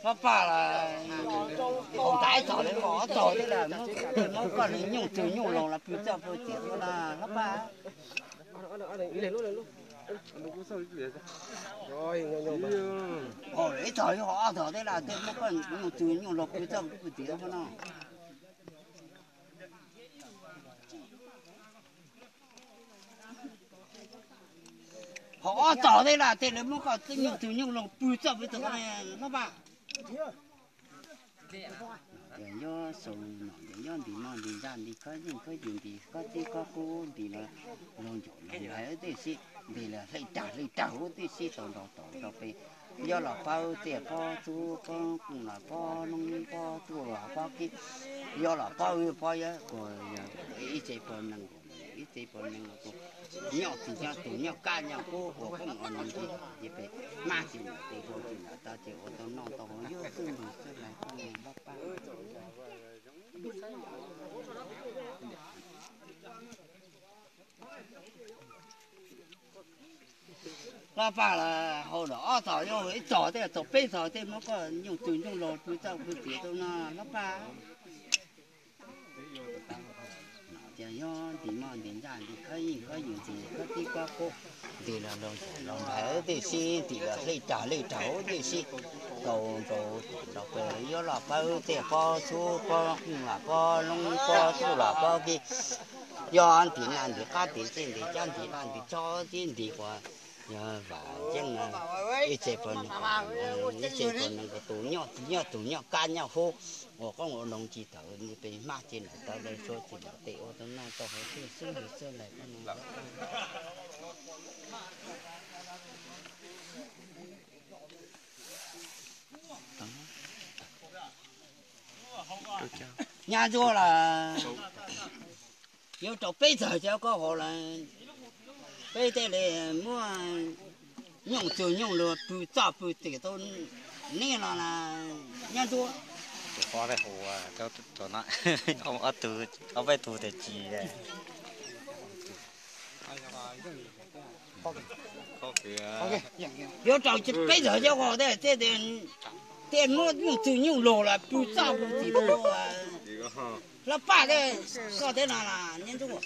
Hlob Paj, haus tas ib tog li, haus ob tog thiab las, muab koj li nyuj twg nyuj laus los pw txoj pw tim tuaj na Hlob Paj. Haus ib tog li, haus ob tog thiab las, tej muab koj nyuj twg nyuj laus pw txoj pw tim tuaj no. Haus ob tog thiab las, tej lawv muab koj nyuj twg nyuj laus pw txoj pw tim tuaj Hlob Paj. Ces nyob xaus no ces nyob ntim moj ntim ntsaj ntim khaub yeej khaub yim ntim kob tib kob kub ntim los laug ncaum laug nplawg tej sib ntim los hle rag hle rag huv tej sib tau nrau tau nrau pem. Yob los pawg tej pob txhub pob qeej los pob noob pob tuaj los pob kib. Yob los pawg pob yob ua ib tse pawg neeg ua ib tse pawg neeg ua tus nyob tus nyob tus nyob kab nyob kub ua qoob ua loo ntsis ces pem maj ces ntawm tes hau ces ntawm tau ces ua tau noj tau haus yog xwb ntawd xwb lawm Hlob Paj. Hlob Paj, haus los ob tog, yog ib tog thiab tau peb tog thiab muab koj nyuj twg nyuj laus pw txoj pw tim tuaj no Hlob Paj. Ces yog ntim moj ntim ntsaj ntim khaub yeej khaub yim ntim kob tib kob kub ntim los laug ncaum laug nplawg tej sib ntim los hle rag hle rag huv tej sib tau nrau tau nrau pem. Yob los pawg tej pob txhub pob qeej los pob noob pob tuaj los pob kib. Yog ntim na ntim qab ntim txij ntim cab ntim laj ntim tsob tib ntim quas yog vam yeej ib tse pawg neeg ib tse pawg neeg ua tus nyob nyob tus nyob kab nyob hub ua qoob ua loo ntsis tawm pem maj ces ntawm tau lawv tshuab ces ntawm tes ua tau noj tau haus xwb xwb ntawd xwb lawm. Nyab Ntsuab los yuav rau peb txog cov koj haus lawm, peb tej li muaj nyuj twg nyuj laus pw txoj pw tim tuaj nej los Nyab Ntsuab. Tus pob tej hu, ob tug, ob peb tug tias tsis Yuav rau peb txog cov haus tej, tej muab nyuj twg nyuj laus los pw txoj pw tim tuaj Hlob Paj tej, koj tej no los Nyab Ntsuab.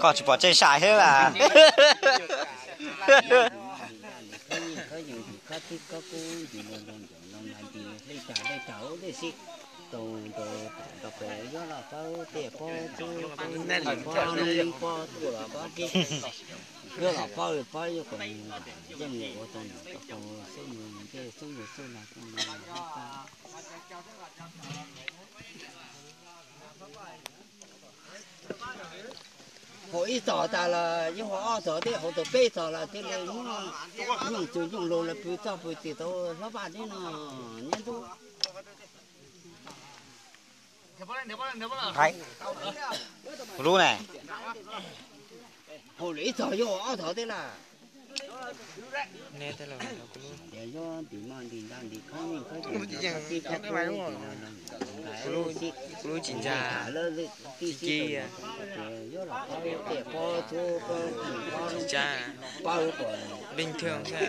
Koj tsis pom tseeb sai thiab las. Pob txhub pob qeej pob tuaj los pob kib, yog los pob pob yuav kom yeej ua tau nws tau xwb mus tej xwb mus xwb los tau. Haus ib tog tas los yuav haus ob tog thiab, haus tau peb tog los thiaj li muab nyuj twg nyuj laus los pw txoj pw tim tuaj Hlob Paj thiab no Nyab Ntsuab. Lub ne, haus lawm ib tog yuav haus ob tog thiab las. Kuv lub tsis ntsa, tsis ci, tsis ntsa, bình thường thôi.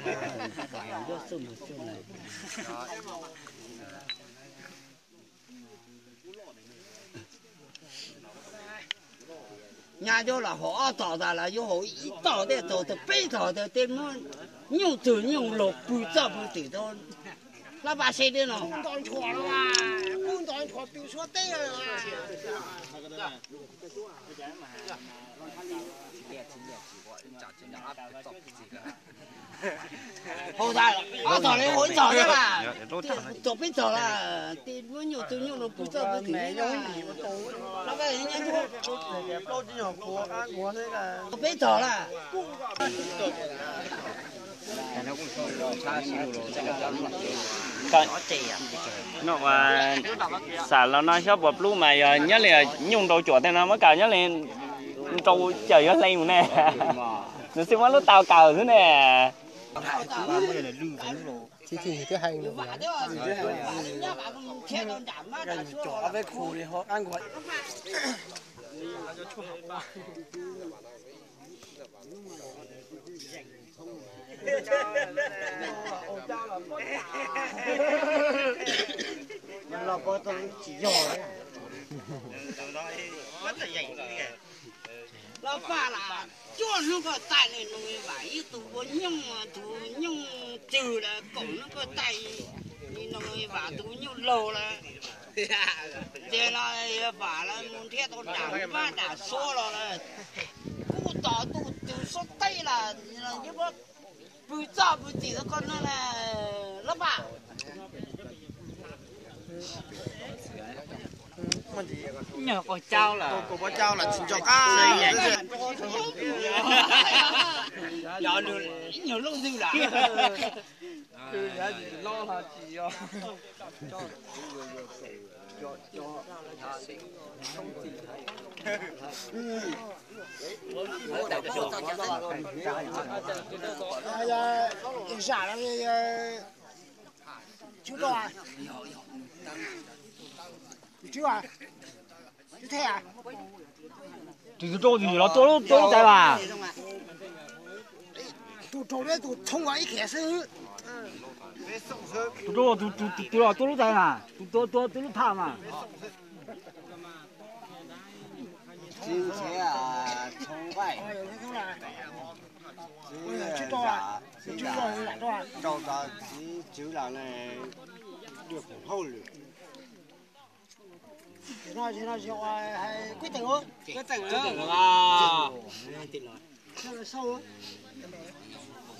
Nyab yuav los haus ob tog tas los yuav haus ib tog thiab, tog tau peb tog thiab, tej muab nyuj twg nyuj laus pw txoj pw tim tuaj Hlob Paj seb thiab no. Haus tas ob tog li haus ib tog thiab las, tau peb tog las, tej muab nyuj twg nyuj laus pw txoj pw tim tuaj Hlob Paj, tau peb tog las. Xam los no xyov puas plub mas yog nyob li nyuj nrau cuam tej no muab kaw nyob li nrau cawm yuav hle mus ne. Nws xij muab lub tau kaw xwb ne. Thiab hais Los paj las cuaj hnub koj taij li no, vam ib tug ua nyooj, tus nyooj cwg lawm, kaum hnub koj taij li no, vam tus nyooj laug lawm. Ces no vam lawv mus nrhiav tau nram vab nram suab los lawm, kuj tos tus twg suab teb lawm, pw txoj pw txim rau koj no lawm paj. Nyuag qaug cau lawm, qaug cau lawm tsis nco qab. Nyuag lub ntwg lawm. Zam, tswv rau, tswv, tswv thej, tswv rau tus los tua lub tais mas. Tus rau tus thoob ib khiav xwb. Tus rau tus tus los tua lub tais mas, tus tua tua tua lub thaj mas. Txiv nrhiav tshoob vaij, txiv zam, txiv zam rau txiv tswv los ne, dua kuv hauj lwm.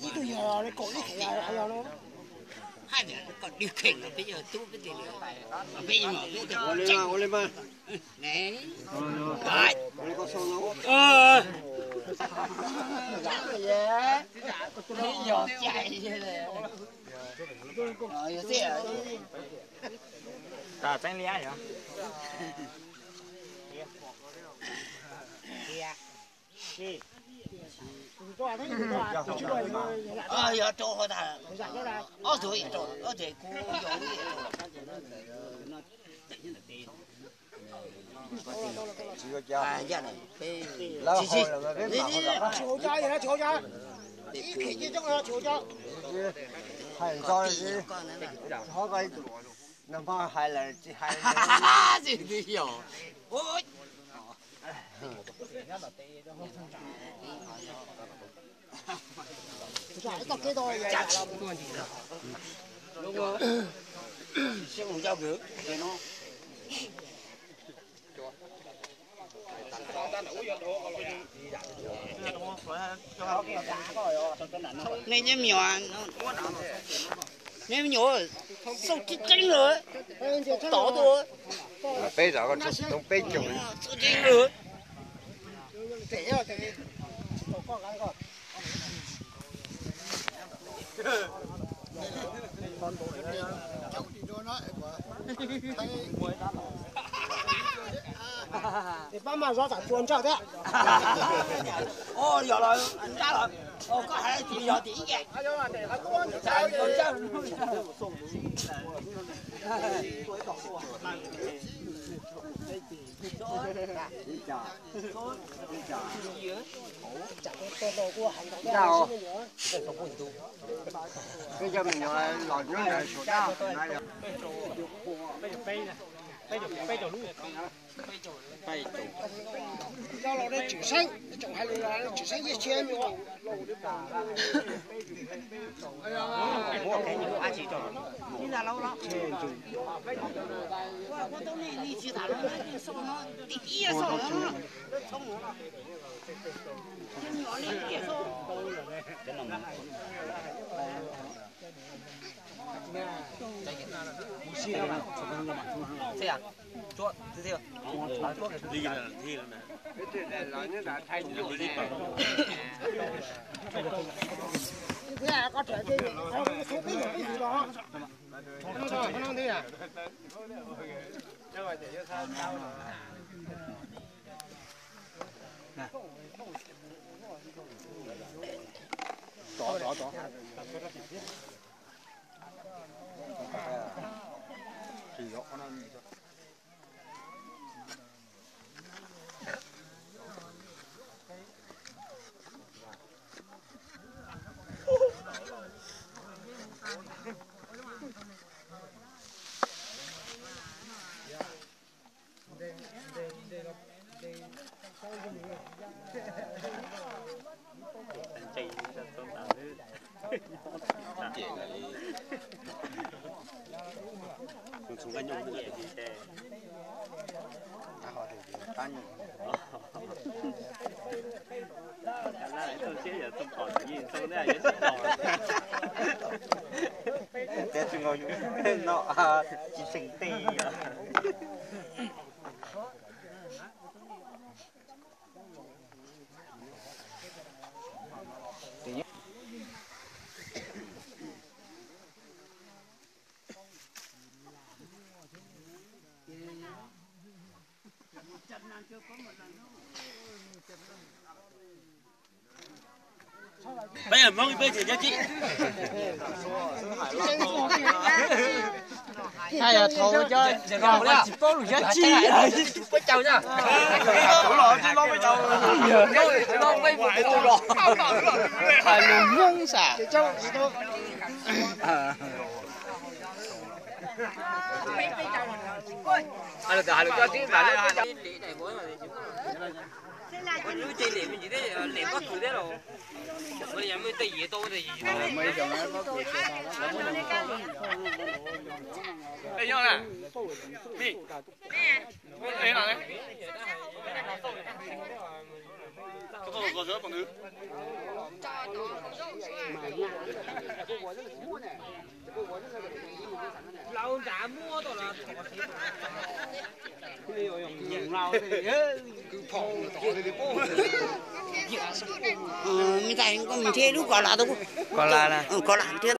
Ib tug yog kaum ib kheem hais yog no. Ua li mas, ua li mas. Tas txeeb liab yog. Yog rau ob tug, ob tug kuv yog lub. Hais ntxo, hov ko, nag hmo hais lawm tsis hais. Nej nyob me nyuam, nej me nyuam xauj tseeb tseeb lawm, tod tuaj. Peb zam, peb caug. Xauj tseeb lawm. Pab mas zov tam tsuas ntsawj thiab. Yog los nrab los, koj hais tias yog tias ib yam. Peb cov me nyuam los nyob ntawd suav dab na yog. Cov laus nej tseem seeb, tseem hais lus los nej tseem seeb ib txhia me nyuam. Tias tsis nkaus no, tsis tseem tej. Peb yog Hmoob peb tsis nyob txij. Yog thaum cov tsis paub lus nyob txij. Hais lus Hmoob xav. Me ntxhais, koj mus nrhiav lub kos las, kos las thiab.